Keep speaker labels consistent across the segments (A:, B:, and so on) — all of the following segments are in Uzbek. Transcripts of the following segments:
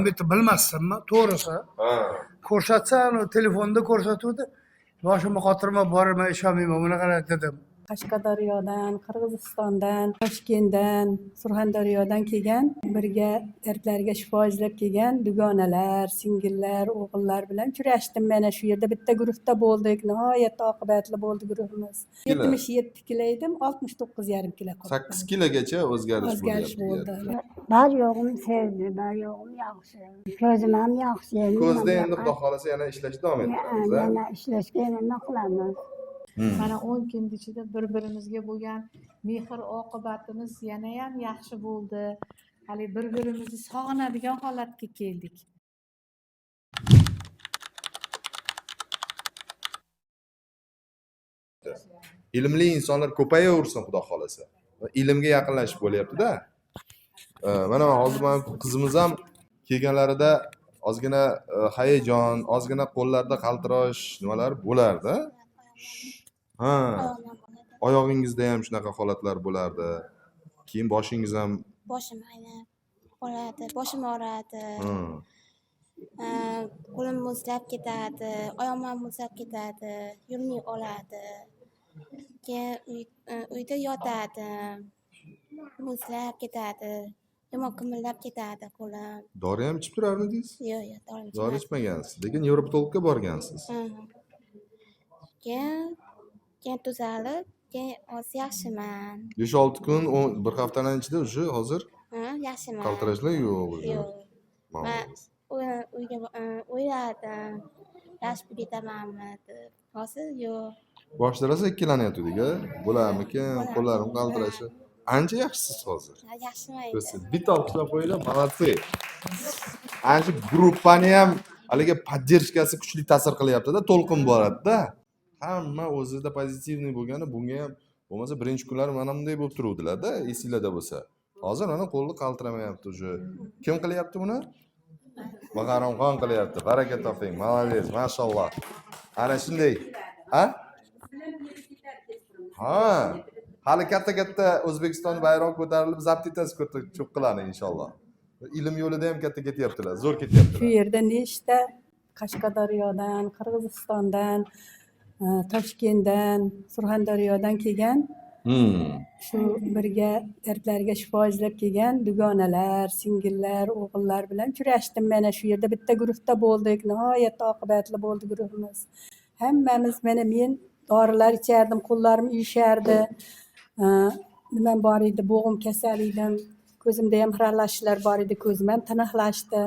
A: bitta bilmasdimmi, to'g'risi. Ko'rsatsa, telefonda ko'rsatuvdi. Boshimni qotirma, borma, ishonmayman, bunaqa dedim.
B: Qashqadaryodan, Qirg'izistondan, Toshkentdan, Surxondaryodan kelgan, birga dardlariga shifo izlab kelgan dugonalar, singillar, o'g'illar bilan uchrashdim. Mana shu yerda bitta guruhda bo'ldik. Nihoyatda oqibatli bo'ldi guruhimiz. 77 kilo edim, 69,5 kilo qoldi.
C: 8 kilogacha o'zgarish
B: bo'ldi.
D: Bar yo'g'im sevdi, bar yo'g'im yaxshi. Ko'zim ham yaxshi.
C: Ko'zda endi Xudo xolasa yana ishlashni davom ettiramiz.
D: Yana ishlashga nima qilamiz?
E: Mana 10 kun ichida bir-birimizga bo'lgan mehr oqibatimiz yana ham yaxshi bo'ldi. Hali bir-birimizni sog'inadigan holatga keldik.
C: Ilmli insonlar ko'payaversin Xudo xolasa. Ilmga yaqinlashib bo'lyapti-da. Mana hozir mana qizimiz ham kelganlarida ozgina hayajon, ozgina qo'llarda qaltirash nimalar bo'lardi. Ha. Oyog'ingizda ham shunaqa holatlar bo'lardi. Keyin boshingiz ham,
F: boshim aynib qoladi, boshim og'radi. Qo'lim muzlab ketadi, oyog'im ham muzlab ketadi, yurmay oladi. Keyin uyda yotadim. Muzlab ketadi. Yomon qimillab ketadi qo'lim.
C: Dori ham ichib turarmidingiz?
F: Yo'q, yo'q, dori ichmadim.
C: Dori ichmagansiz, lekin nevropatologga borgansiz.
F: Keyin tuzalib, keyin hozir yaxshiman.
C: 5-6 kun, bir haftaning ichida уже hozir
F: yaxshiman.
C: Qaltirashlar yo'q уже.
F: Yo'q. Men uyga o'yladim, yaxshi bo'lib ketamanmi deb. Hozir yo'q.
C: Boshida rosa ikkilanayotgandik-a? Bo'larmikin, qo'llarim qaltirashi. Ancha yaxshisiz hozir.
F: Yaxshiman endi.
C: Bitta olqishlab qo'yinglar, молодцы. Ana shu gruppani ham haligi poddershkasi kuchli ta'sir qilyapti-da, to'lqin boradi-da. Hamma o'zida pozitivniy bo'lgani, bunga ham bo'lmasa birinchi kunlari mana bunday bo'lib turuvdilar-da, esinglarda bo'lsa. Hozir mana qo'lni qaltiramayapti уже. Kim qilyapti buni? Muharramxon qilyapti. Baraka toping, молодец, mashalloh. Ana shunday. Ha? Ha. Hali katta-katta O'zbekiston bayroq ko'tarilib, zabt etasiz cho'qqilarni inshaalloh. Ilm yo'lida ham katta ketyaptilar, zo'r ketyaptilar.
B: Shu yerda nechta Qashqadaryodan, Qirg'izistondan, Toshkentdan, Surxondaryodan kelgan, shu birga dardlariga shifo izlab kelgan dugonalar, singillar, o'g'illar bilan uchrashdim. Mana shu yerda bitta guruhda bo'ldik. Nihoyatda oqibatli bo'ldi guruhimiz. Hammamiz, mana men dorilar ichardim, qo'llarim uyushardi. Nimam bor edi, bo'g'im kasal edim. Ko'zimda ham xiralashishlar bor edi, ko'zim ham tiniqlashdi.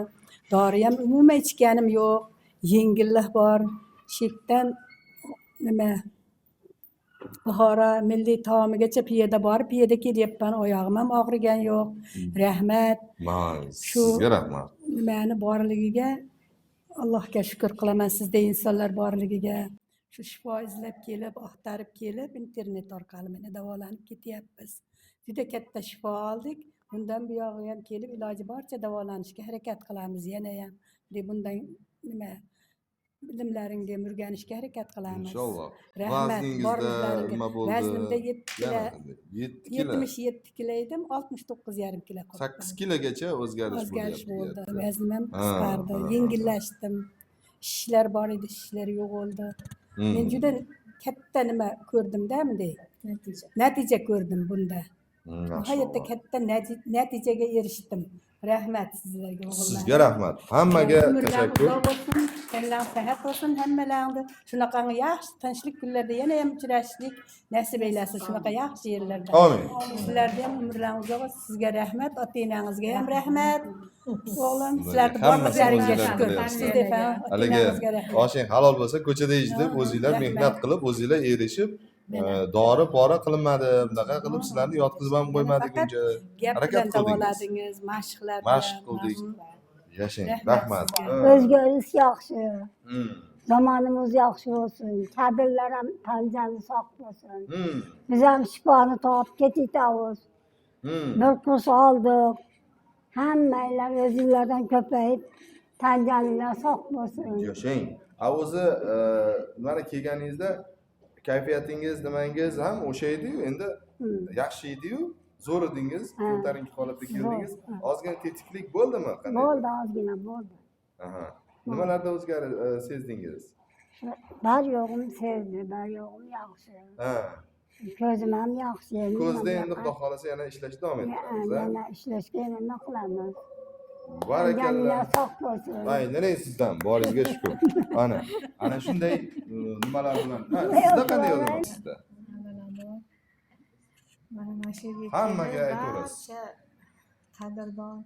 B: Dori ham umuman ichganim yo'q. Yengillik bor. Shetdan nima Buxoro milliy taomigacha piyoda borib, piyoda kelyapman. Oyog'im ham og'rigan yo'q. Rahmat. Shu
C: sizga rahmat.
B: Nimani borligiga Allohga shukr qilaman, sizday insonlar borligiga. Shu shifo izlab kelib, axtarib kelib, internet orqali mana davolanib ketyapmiz. Juda katta shifo oldik. Bundan buyog'i ham kelib iloji boricha davolanishga harakat qilamiz yana ham. Bundan nima bilimlaringni ham o'rganishga harakat qilamiz.
C: Inshaalloh.
B: Rahmat.
C: Vazningizda nima bo'ldi?
B: Vaznimda 7 kilo.
C: 7 kilo.
B: 77 kilo edim, 69,5 kilo qoldi.
C: 8 kilogacha o'zgarish
B: bo'ldi. Vaznim ham qisqardi, yengillashdim. Shishlar bor edi, shishlar yo'q bo'ldi. Men juda katta nima ko'rdimda, bunday natija ko'rdim bunda. Nihoyatda katta natijaga erishdim. Rahmat sizlarga o'g'illar.
C: Sizga rahmat. Hammaga tashakkur.
B: Bo'lsin, tanlang sihat bo'lsin hammalaringni. Shunaqangi yaxshi tinchlik kunlarda yana ham uchrashishlik nasib aylasin, shunaqa yaxshi yerlarda.
C: Amin.
B: Sizlarga ham umrlaringiz uzoq bo'lsin. Sizga rahmat, ota-onangizga ham rahmat. O'g'lim, sizlarni borliklaringizga shukr.
C: Haligi oshing halol bo'lsa, ko'chada yeyish deb o'zinglar mehnat qilib, o'zinglar erishib, dori pora qilinmadi, bunaqa qilib sizlarni yotqizib ham qo'ymadik uncha.
B: Harakat qildingiz, mashqlar
C: mashq qildik. Yashang, rahmat.
D: O'zgarish yaxshi. Zamonimiz yaxshi bo'lsin. Kadrlar ham tanjani sog' bo'lsin. Biz ham shifoni topib ketamiz. Bir kurs oldik. Hammanglar o'zinglardan ko'payib, tanjaninglar sog' bo'lsin.
C: Yashang. A o'zi mana kelganingizda kayfiyatingiz, nimangiz ham o'sha edi-yu, endi yaxshi edi-yu. Zo'r edingiz,
D: Ha.
C: ko'tarinki holatda keldingiz.
D: Ha.
C: Ozgina tetiklik bo'ldimi? Qanday?
D: Bo'ldi, ozgina bo'ldi.
C: Aha. Nimalarda o'zgarish sezdingiz?
D: Bor yo'g'im sevdi, bor yo'g'im yaxshi.
C: Ha.
D: Ko'zim ham yaxshi.
C: Ko'zda endi xudo xohlasa yana ishlashni davom ettiramiz, a?
D: Yana ishlashga yana nima qilamiz?
C: Barakalla.
D: Yangilar sog' bo'lsin.
C: Ay, nima sizdan, boringizga shukur. Ana, ana shunday nimalar bilan. Ha, sizda qanday odam sizda?
E: Avvalambor mana shu yerga
C: Hammaga
E: kelib
C: aytaverasiz.
E: barcha qadrdon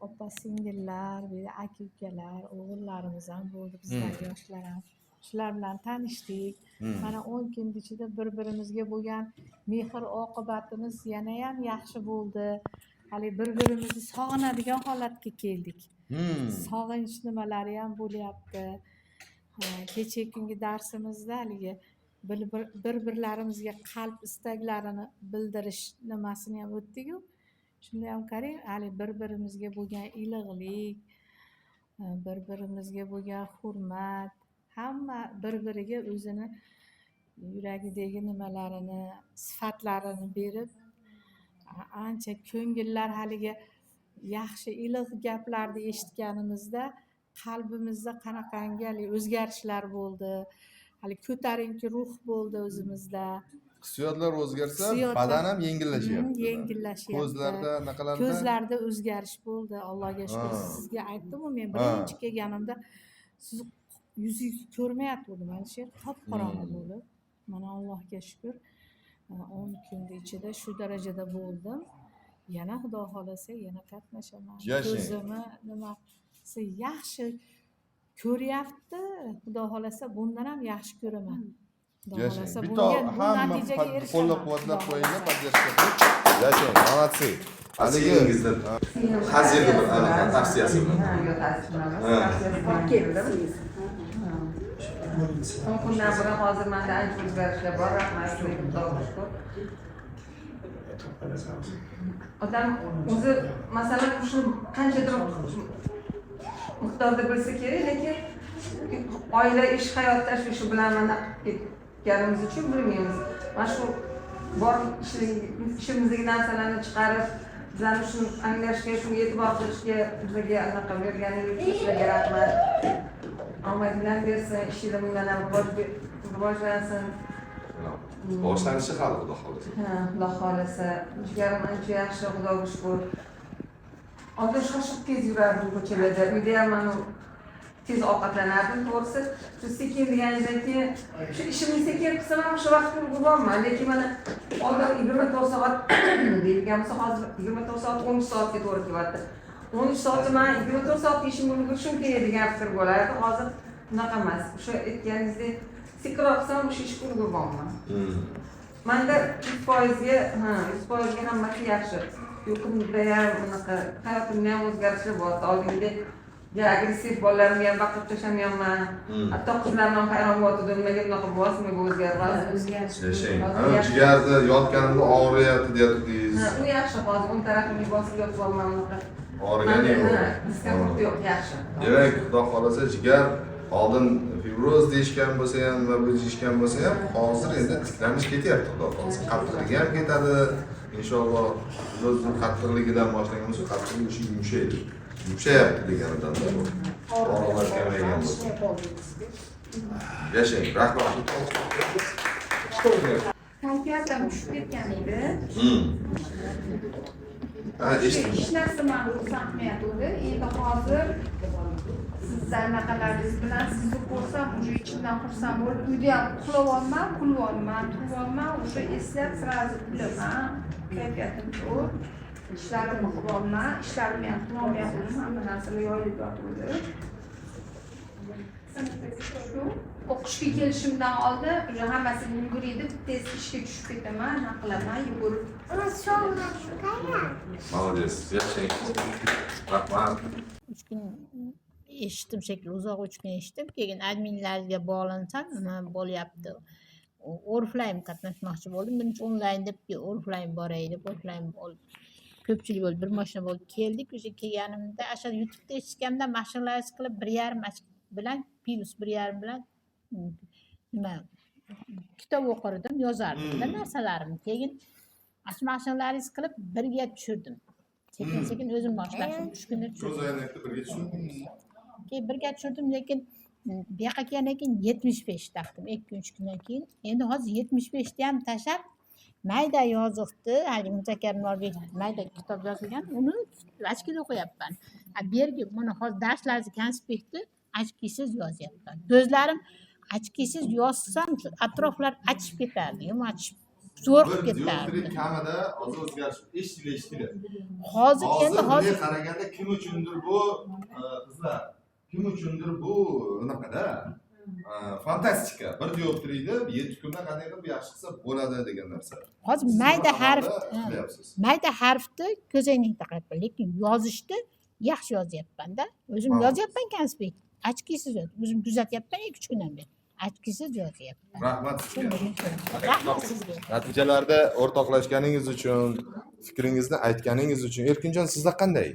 E: opa singillar, bu yerda aka ukalar, o'g'illarimiz ham bo'ldi, bizlar yoshlar ham. Shular bilan tanishdik. Mana 10 kun ichida bir birimizga bo'lgan mehr oqibatimiz yanayam yaxshi bo'ldi. Hali bir birimizni sog'inadigan holatga keldik. Sog'inch nimalari ham bo'lyapti. Kechagi kungi darsimizda haligi bir birlarimizga qalb istaklarini bildirish nimasini ham o'tdik-ku. Shunda ham qarang, hali bir birimizga bo'lgan iliqlik, bir birimizga bo'lgan hurmat, hamma bir biriga o'zini yuragidagi nimalarini, sifatlarini berib, ancha ko'ngillar haligi yaxshi iliq gaplarni eshitganimizda qalbimizda qanaqangi haligi o'zgarishlar bo'ldi. Hali ko'tarinki ruh bo'ldi o'zimizda.
C: Hissiyotlar o'zgarsa,
E: Hissiyotlar-
C: badan ham yengillashyapti.
E: Yengillashyapti.
C: Ko'zlarda, anaqalarda
E: Ko'zlarda o'zgarish bo'ldi, Allohga shukur.
C: Ha.
E: Sizga aytdim-ku, men birinchi kelganimda siz yuzingizni ko'rmayotgandim. Alisher qop-qorong'i bo'lib. Mana Allohga shukur, 10 kunning ichida shu darajada bo'ldim. Yana Xudo xohlasa yana qatnashaman.
C: Yashang.
E: Ko'zimni nimasi yaxshi ko'ryapti. Xudo xohlasa bundan ham yaxshi ko'raman. Xudo
C: Yashang.
E: xohlasa
C: Bitta
E: bunga bu
C: hamma
E: natijaga erishaman.
C: qo'llab-quvvatlab
E: Xudo
C: qo'yinglar,
E: xohlasa.
C: поддержка qilib. Yashang, молодцы. Haligi
G: Haligi
C: hazilli bir anaqa tavsiyasi bilan.
G: Ha, yo'q, tavsiya emas.
C: Ha.
G: Tavsiyasi bilan keldim. 10 kundan buyon hozir menda ancha o'zgarishlar bor, rahmat sizga, Xudoga shukur. Odam o'zi, masalan, shuni qanchadir miqdorda bilsa kerak, lekin oila, ish, hayot tashvishi bilan mana ketganimiz uchun bilmaymiz. Mana shu bor ishimizdagi narsalarni chiqarib, bizlarni shuni anglashga, shunga e'tibor qilishga bizga anaqa berganingiz uchun sizlarga rahmat. Omadinglar bersin, ishinglar bundan ham rivojlansin.
C: Boshlanishi hali Xudo xohlasa.
G: Ha, Xudo xohlasa. Jigarim ancha yaxshi, Xudoga shukur. Oldin shoshib tez yurardim ko'chalarda. Uyda ham mana tez ovqatlanardim, to'g'risi. Shu sekin deganingizdan keyin shu ishimni sekin qilsam ham o'sha vaqtga ulguryapman. Lekin mana oldin 24 soat deyilgan bo'lsa, hozir 24 soat 13 soatga to'g'ri kelyapti. 13 soatda man 24 soatga ishimga ulgurishim kerak degan fikr bo'lardi. Hozir unaqa emas. O'sha aytganingizdek sekinroq qilsam o'sha ishga ulguryapman. Manda 100%ga, ha, 100%ga hammasi yaxshi. Uyqumda ham unaqa hayotimda ham o'zgarishlar bo'lyapti. Oldingidek ja agressiv bolalarimga ham baqirib tashlamayapman. Hatto qizlarim ham hayron bo'lyapti, nimaga bunaqa bo'lyapsiz, nimaga o'zgaryapsiz?
E: O'zgarish.
C: Yashang.
G: Hozir
C: Ha,
G: yaxshi.
C: jigarda yotganimda og'riyapti deyatdingiz.
G: Ha, u yaxshi hozir o'ng tarafimga bosib yotyapman unaqa.
C: Og'rigani yo'q.
G: Ha, дискомфорт yo'q, yaxshi.
C: Demak, Xudo xohlasa jigar oldin fibroz deyishgan bo'lsa ham, nima bu deyishgan bo'lsa ham, hozir endi tiklanish ketyapti Xudo xohlasa. Qattiqligi ham ketadi. Inshaalloh fibrozni qattiqligidan boshlangan bo'lsa, qattiqligi o'sha yumshaydi. Yumshayapti deganidan da bu. Og'riqlar kamaygan bo'lsa. Yashang, rahmat.
H: Kayfiyatim tushib ketgan edi.
C: Ha, eshitdim.
H: Hech narsa mani xursand qilmayotgandi. Endi hozir sizni anaqalaringiz bilan sizni ko'rsam, уже ichimdan xursand bo'lib, uyda ham uxlayapman, kulyapman, turyapman, уже eslab сразу kulaman. Kayfiyatim zo'r. Ishlarimni qilyapman, ishlarimni ham qilolmayapman, hamma narsalar yoyilib yotuvdi. Shu o'qishga kelishimdan oldin уже hammasi ulguriydi, tez ishga tushib ketaman, nima qilaman, yugurib.
C: Молодец, yashang. Rahmat.
I: 3 kun eshitdim shekilli, uzoq 3 kun eshitdim. Keyin adminlarga bog'lansam, nima bo'lyapti, Oriflame qatnashmoqchi bo'ldim. Birinchi onlayn deb, Oriflame boray deb, Oriflame olib, ko'pchilik bo'ldi, bir mashina bo'lib keldik. O'sha kelganimda o'sha YouTubeda eshitganimda mashinalar qilib 1,5 ochko bilan, plyus 1,5 bilan nima kitob o'qirdim, yozardim narsalarimni. Keyin Shu mashqlaringiz qilib birga tushirdim. Sekin sekin o'zim boshlashim 3 kunda
C: Ko'z
I: tushirdim.
C: oynakni birga tushirdingiz.
I: Keyin birga tushirdim, lekin bu yoqqa kelgandan keyin 75 taqdim, 2-3 kundan keyin. Endi hozir 75 ni ham tashlab, mayda yoziqni, haligi Muzakkar Norbek mayda kitob yozilgan, uni ochkida o'qiyapman. Bu yerga mana hozir darslarni konspektni ochkisiz yozyapman. Ko'zlarim ochkisiz yozsam shu atroflar achib ketardi, yomon achib zo'rg'ib
C: Bir
I: ketardi.
C: dioptriya kamida hozir o'zgarish eshitinglar, eshitinglar.
I: Hozir endi
C: Hozir
I: hozir
C: bunday qaraganda kim uchundir bu qizlar, kim uchundir bu unaqada fantastika. Bir dioptriyni 7 kunda qanday qilib yaxshi qilsa bo'ladi degan narsa.
I: Hozir
C: Siz
I: mayda
C: buni
I: harf
C: amalda qilyapsiz.
I: Mayda harfni ko'zoynak taqyapman, lekin yozishni yaxshi yozyapman-da. O'zim yozyapman konspekt. Ochkisiz o'zim kuzatyapman 2-3 kundan beri. Ochkisiz yozyapman.
C: Rahmat sizga.
I: Rahmat sizga.
C: Natijalarda o'rtoqlashganingiz uchun, fikringizni aytganingiz uchun. Erkinjon, sizda qanday?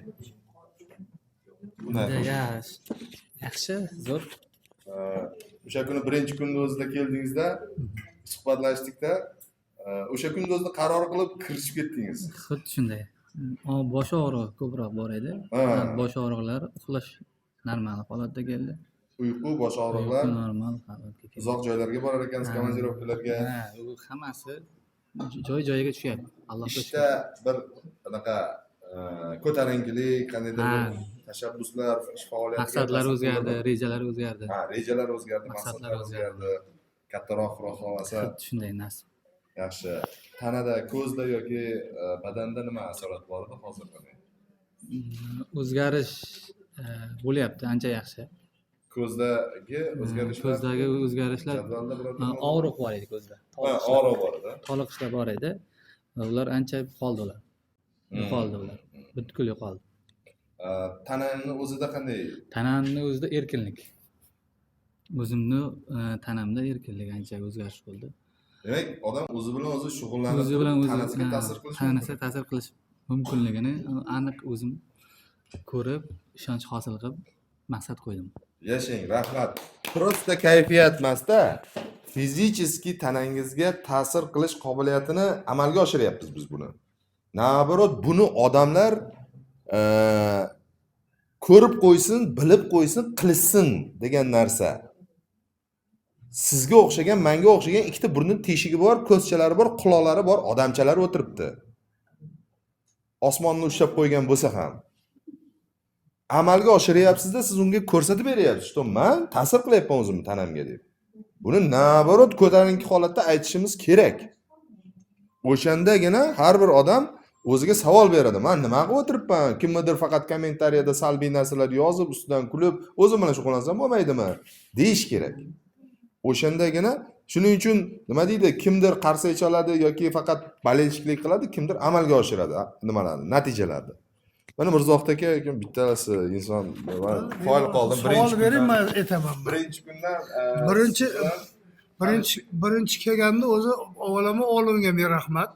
J: Yaxshi, zo'r.
C: O'sha kuni birinchi kunni o'zida keldingizda, suhbatlashdikda, o'sha kunni o'zida qaror qilib kirishib ketdingiz.
J: Xuddi shunday. Bosh og'rig'i ko'proq bor edi. Bosh og'riqlar, uxlash normal holatda keldi.
C: Uyqu, bosh og'riqlar
J: normal holatga keldi.
C: Uzoq joylarga borar ekansiz, komandirovkalarga.
J: Ha, u hammasi joy-joyiga tushyapti. Allohga
C: Ishda bir anaqa ko'tarinkilik, qandaydir bir tashabbuslar, ish faoliyatiga
J: Maqsadlar
C: ta'sir
J: o'zgardi,
C: qiladi.
J: Rejalar o'zgardi.
C: Ha, rejalar o'zgardi,
J: Maqsadlar
C: maqsadlar o'zgardi. Kattaroq, xudo xohlasa.
J: Xuddi shunday nasib.
C: Yaxshi. Tanada, ko'zda yoki badanda nima asorat bor edi hozir qanday?
J: O'zgarish bo'lyapti, ancha yaxshi.
C: Ko'zdagi o'zgarishlar?
J: Ko'zdagi o'zgarishlar,
C: Jadvalda birorta bormi?
J: Og'riq bor edi ko'zda.
C: Ha, og'riq bor edi.
J: Toliqishlar bor edi. Ular ancha qoldi ular. Yo'qoldi ular. Butkul yo'qoldi.
C: Tanani o'zida qanday?
J: Tanamni o'zida erkinlik. O'zimni tanamda erkinlik ancha o'zgarish bo'ldi.
C: Demak, odam o'zi bilan o'zi shug'ullanib,
J: o'zi bilan o'zi
C: tanasiga ta'sir qilish
J: tanasiga ta'sir qilish mumkinligini aniq o'zim ko'rib, ishonch hosil qilib maqsad qo'ydim.
C: Yashang, rahmat. Просто kayfiyat emasda, fizически tanangizga ta'sir qilish qobiliyatini amalga oshiryapmiz biz buni. Naоборот, buni odamlar ko'rib qo'ysin, bilib qo'ysin, qilishsin degan narsa. Sizga o'xshagan, menga o'xshagan ikkita burni teshigi bor, ko'zchalari bor, quloqlari bor odamchalar o'tiribdi. Osmonni ushlab qo'ygan bo'lsa ham. Amalga oshiryapsizda, siz unga ko'rsatib beryapsiz, что men ta'sir qilyapman o'zimni tanamga deb. Buni naоборот ko'tarinki holatda aytishimiz kerak. O'shandagina har bir odam o'ziga savol beradi. Men nima qilib o'tiribman? Kimnidir faqat kommentariyada salbiy narsalar yozib, ustidan kulib, o'zim bilan shug'ullansam bo'lmaydimi? Deyish kerak. O'shandagina shuning uchun nima deydi? Kimdir qarsak chaladi yoki faqat болельщик lik qiladi, kimdir amalga oshiradi nimalarni, natijalarni. Mana Mirzohid aka bittasi inson, man qoyil qoldim birinchi
A: Savol bering,
C: kundan.
A: Men aytaman.
C: Birinchi kundan
A: Birinchi kelganda o'zi avvalambor olimga ming rahmat.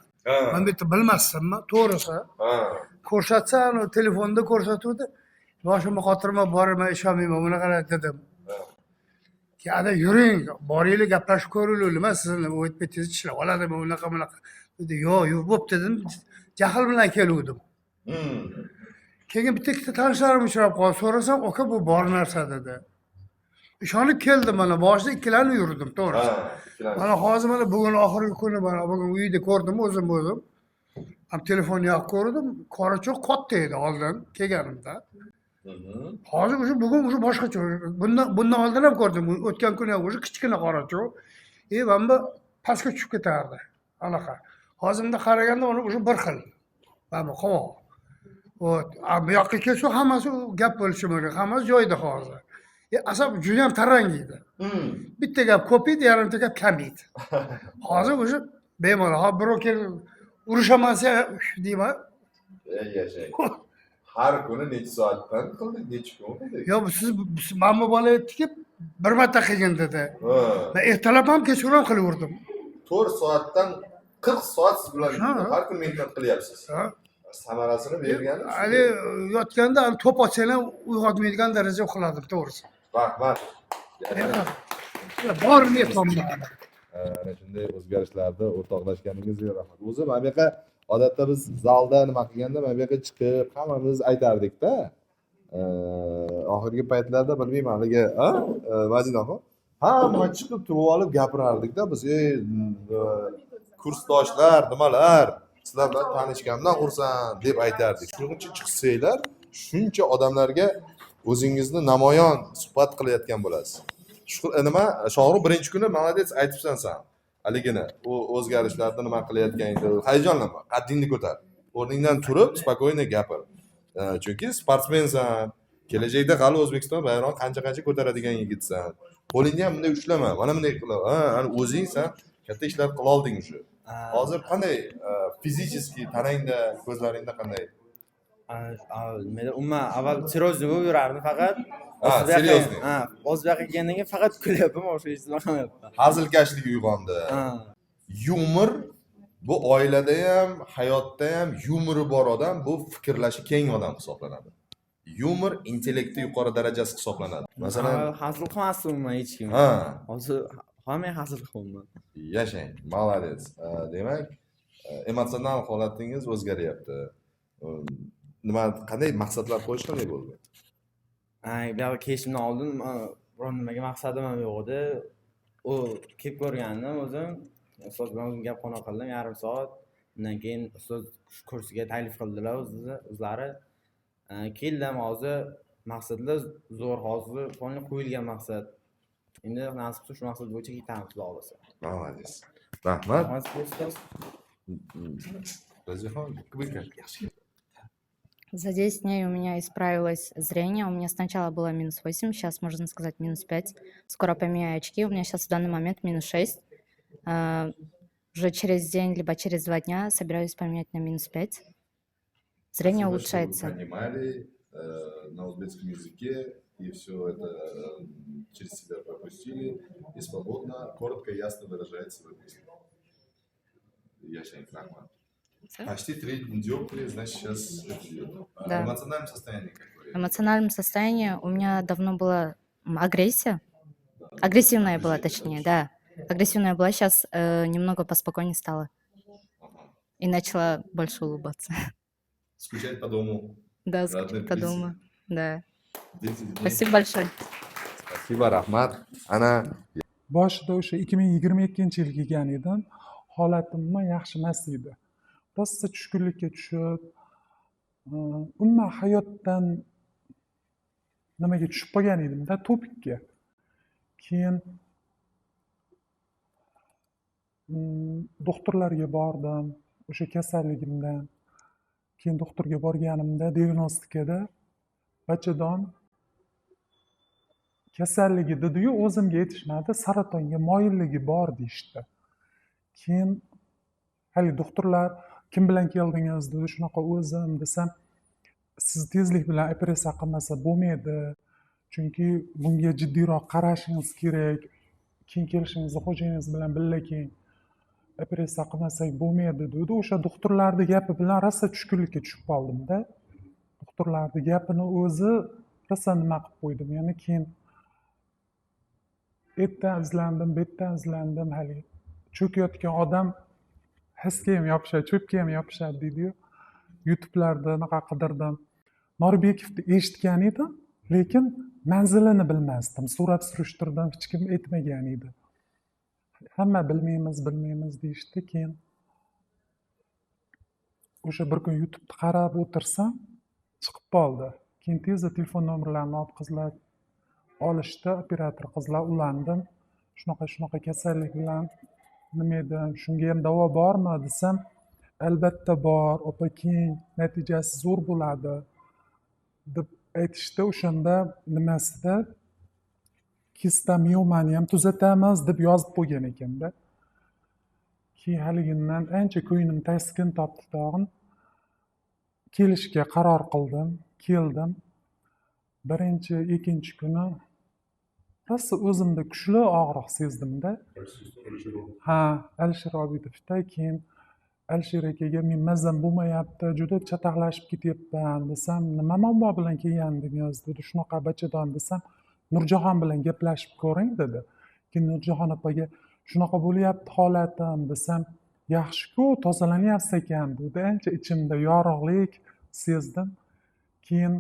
A: Men bu yerda bilmasdim, to'g'risi. Ko'rsatsa, telefonda ko'rsatuvdi. Boshimni qotirma, borman, ishonmayman, bunaqa dedim. Ada yuring, boringlar, gaplashib ko'ringlar, nima sizni u aytib tishlab oladimi, unaqa bunaqa. Dedi, yo'q, yo'q, bo'pti dedim. Jahl bilan keluvdim. Keyin bitta ikkita tanishlarim uchrab qoldi. So'rasam, aka bu bor narsa dedi. Ishonib keldim mana, boshida ikkilanib yurdim, to'g'risi. Mana hozir mana bugun oxirgi kuni mana bugun uyda ko'rdim o'zim o'zim. Ham telefon yoqib ko'rdim, qorachoq katta edi oldin kelganimda. Hozir o'sha bugun o'sha boshqacha. Bundan oldin ham ko'rdim. O'tgan kuni ham o'sha kichkina qorachoq. Mana bu pastga tushib ketardi. Anaqa. Hozir bunda qaraganda uni o'sha bir xil. Mana bu qovoq. Вот. Bu yoqqa kelsa hammasi gap bo'lishi mumkin. Hammasi joyida hozir. Asab juda ham tarang edi. Bitta gap ko'p edi, yarimta gap kam edi. Hozir o'sha bemalol, hozir birov kelib urushaman desa deyman.
C: Ey yashang. Har kuni necha soatdan qildik, necha kun qildik?
A: Yo'q, siz mana bu bola aytdiki, bir marta qilgin dedi. Men ertalab ham kechqurun qilaverdim.
C: 4 soatdan 40 soat siz bilan har kun mehnat qilyapsiz. Samarasini bergani shu.
A: Hali yotganda to'p otsang ham uyg'otmaydigan daraja uxladim, to'g'risi.
C: Rahmat.
A: Borini aytyapman.
C: Ana shunday o'zgarishlarni o'rtoqlashganingizga rahmat. O'zi mana bu yoqqa Odatda biz zalda nima qilganda mana bu yerga chiqib hammamiz aytardik-da. Oxirgi paytlarda bilmayman haligi, Madinaxon, hamma chiqib turib olib gapirardik-da biz, ey kursdoshlar, nimalar, sizlar bilan tanishganimdan xursand deb aytardik. Shuning uchun chiqsanglar, shuncha odamlarga o'zingizni namoyon suhbat qilayotgan bo'lasiz. Shu nima, Shohruh birinchi kuni молодец aytibsan san. Haligini, u o'zgarishlarni nima qilayotganingni hayajonlanma, qaddingni ko'tar. O'rningdan turib, спокойно gapir. Chunki sportsmensan, kelajakda hali O'zbekiston bayrog'ini qancha-qancha ko'taradigan yigitsan. Qo'lingni ham bunday ushlama, mana bunday qilib, ha, ana o'zing san katta ishlar qila olding уже. Hozir qanday физически tanangda, ko'zlaringda qanday?
K: Nimada umuman avval серьезный bo'lib yurardim faqat.
C: Ha,
K: Hozir bu yoqqa-
C: серьезный.
K: Ha, hozir bu yoqqa kelgandan keyin faqat kulyapman, o'sha hech nima qilmayapman.
C: Hazilkashligi uyg'ondi.
K: Ha.
C: Yumor bu oilada ham, hayotda ham yumori bor odam bu fikrlashi keng odam hisoblanadi. Yumor intellekti yuqori darajasi hisoblanadi. Masalan,
K: Avval hazil qilmasdim umuman hech kim.
C: Ha.
K: Hozir hamma hazil qilyapman.
C: Yashang, молодец. Demak, emotsional holatingiz o'zgaryapti. Nima, qanday maqsadlar qo'yish qanday bo'ldi?
K: Ha, bu yoqqa kelishimdan oldin biron nimaga maqsadim ham yo'q edi. U kelib ko'rgandim o'zim. Ustoz bilan o'zim gap qona qildim yarim soat. Undan keyin ustoz shu kursga taklif qildilar o'zlari. Keldim hozir maqsadlar zo'r, hozir полный qo'yilgan maqsad. Endi nasib qilsa shu maqsad bo'yicha ketamiz xudo xohlasa.
C: Молодец. Rahmat.
K: Rahmat sizga ustoz.
C: Razifon, вы как?
L: За 10 дней у меня исправилось зрение. У меня сначала было -8, сейчас можно сказать -5. Скоро поменяю очки. У меня сейчас в данный момент -6. Уже через день, либо через 2 дня собираюсь поменять на -5. Зрение
C: Спасибо, что вы
L: улучшается.
C: Понимали на узбекском языке и все это через себя пропустили и свободно, коротко и ясно выражаете свои мысли. Yashang, rahmat.
L: Всё?
C: Почти 3 диоптрии, значит, сейчас это идет. А
L: Да.
C: в эмоциональном состоянии какое?
L: В эмоциональном состоянии у меня давно была агрессия. Агрессивная была, точнее, да. Агрессивная была, сейчас немного поспокойнее стала. И начала больше улыбаться.
C: Скучать по дому.
L: Да,
C: Родных,
L: скучать по
C: близких.
L: дому. Да.
C: 10 дней.
L: Спасибо большое.
C: Спасибо, rahmat. Ana
M: Boshida o'sha 2022-yil kelgan edim, holatim umuman yaxshi emas edi. Rosa tushkunlikka tushib, umuman hayotdan nimaga tushib qolgan edimda, тупик ka. Keyin doktorlarga bordim o'sha kasalligimdan. Keyin doktorga borganimda diagnostikada bachadon kasalligi dediyu, o'zimga aytishmadi, saratonga moyilligi bor deyishdi. Keyin haligi doktorlar kim bilan keldingiz dedi, shunaqa o'zim desam, siz tezlik bilan operatsiya qilmasa bo'lmaydi, chunki bunga jiddiyroq qarashingiz kerak, keyin kelishingizda xo'jayingiz bilan birga keyin operatsiya qilmasak bo'lmaydi dedi. O'sha doktorlarni gapi bilan rosa tushkunlikka tushib qoldimda. Doktorlarni gapini o'zi rosa nima qilib qo'ydim. Yana keyin ertadan izlandim, bu yerdan izlandim, haligi cho'kayotgan odam hisga ham yopishadi, cho'pga ham yopishadi deydiyu. YouTube'larda anaqa qidirdim. Norbekovni eshitgan edim, lekin manzilini bilmasdim. So'rab surishtirdim, hech kim aytmagan edi. Hamma bilmaymiz, bilmaymiz deyishdi. Keyin o'sha bir kun YouTube'ni qarab o'tirsam, chiqib qoldi. Keyin tezda telefon nomerlarini olib qizlar olishdi, operator qizlar ulandim. Shunaqa shunaqa kasallik bilan nima edi, shunga ham davo bormi desam, albatta bor, opa, keyin natijasi zo'r bo'ladi deb aytishdi. O'shanda nimasida kista miomani ham tuzatamiz deb yozib qo'ygan ekanda. Keyin haligindan ancha ko'nglim taskin topdi tog'in. Kelishga qaror qildim, keldim. Birinchi, ikkinchi kuni rosa o'zimda kuchli og'riq sezdimda. Ha, Alisher Obidovda. Keyin Alisher akaga men mazam bo'lmayapti, juda chataqlashib ketyapman desam, nima muammo bilan kelgandingiz dedi, shunaqa bachadon desam, Nurjahon bilan gaplashib ko'ring dedi. Keyin Nurjahon opaga shunaqa bo'lyapti holatim desam, Yaxshi-ku, tozalanyapsiz ekan dedi. Ancha ichimda yorug'lik sezdim. Keyin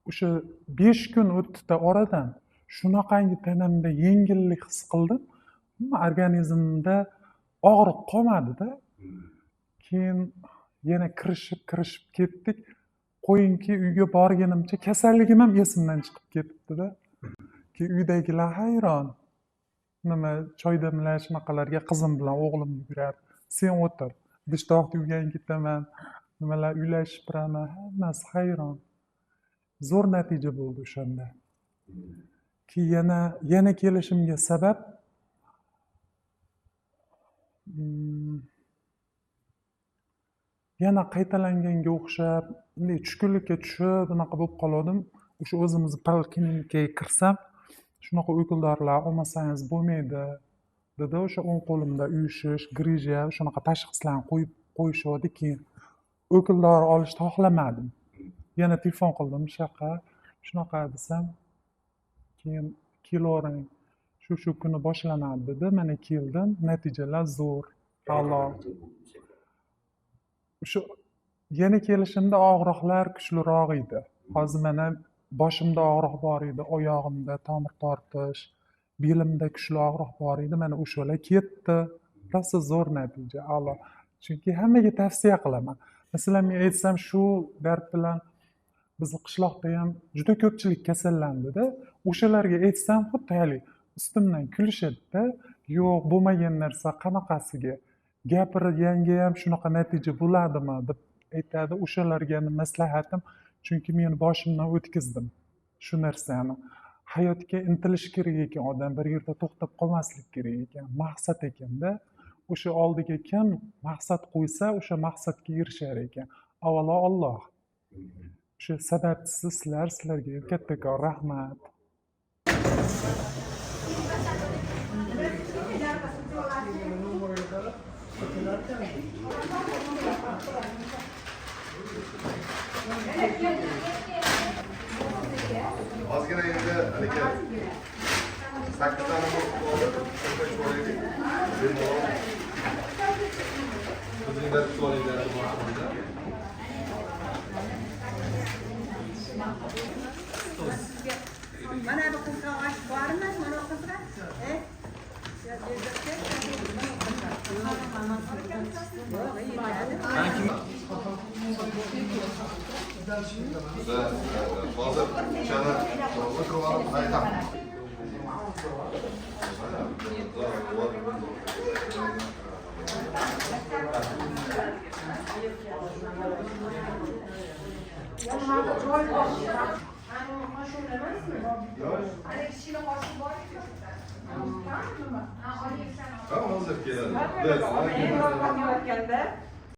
M: o'sha 5 kun o'tdi oradan shunaqangi tanamda yengillik his qildim. Organizmda og'riq qolmadi-da. Keyin yana kirishib ketdik. Qo'yingki, uyga borganimcha kasalligim ham esimdan chiqib ketibdi-da. Keyin uydagilar hayron. Nima choy damlash shunaqalarga qizim bilan o'g'lim yugurardi. Sen o'tir, idish tovoqni yuvgan ketaman, nimalar uylashib turaman, hammasi hayron. Zo'r natija bo'ldi o'shanda. Keyin yana kelishimga sabab yana qaytalanganga o'xshab, bunday tushkunlikka tushib, bunaqa bo'lib qoldim. O'sha o'zimizni poliklinikaga kirsam, shunaqa uyqu dorilar olmasangiz bo'lmaydi dedi. O'sha o'ng qo'limda uyushish, grija, shunaqa tashxislarni qo'yib qo'yishdi. Keyin uyqu dori olishni xohlamadim. Yana telefon qildim shunaqa, shunaqa desam, keyin kelavering, shu kuni boshlanadi dedi. Mana keldim, natijalar zo'r, a'lo. O'sha yana kelishimda og'riqlar kuchliroq edi. Hozir mana boshimda og'riq bor edi, oyog'imda tomir tortish, belimda kuchli og'riq bor edi. Mana o'shalar ketdi. Rosa zo'r natija, a'lo. Chunki hammaga tavsiya qilaman. Masalan, men aytsam, shu dard bilan bizni qishloqda ham juda ko'pchilik kasallandida. O'shalarga aytsam, xuddi hali ustimdan kulishadi-da. Yo'q, bo'lmagan narsa qanaqasiga gapirganga ham shunaqa natija bo'ladimi deb aytadi. O'shalarga maslahatim, chunki men boshimdan o'tkazdim shu narsani. Hayotga intilish kerak ekan, odam bir yerda to'xtab qolmaslik kerak ekan, maqsad ekanda. O'sha oldiga kim maqsad qo'ysa, o'sha maqsadga erishar ekan. Avvalo Alloh. O'sha sababchisi sizlar, sizlarga kattakon rahmat.
C: Ozgina endi haligi 8 tani olib, ko'raylik. Bemalol. O'zinglar olinglar boshida.
G: Mana bu qizga osh bormi? Mana bu qizga?
C: Hozir o'shani o'tirib olib aytaman. Hozir keladi.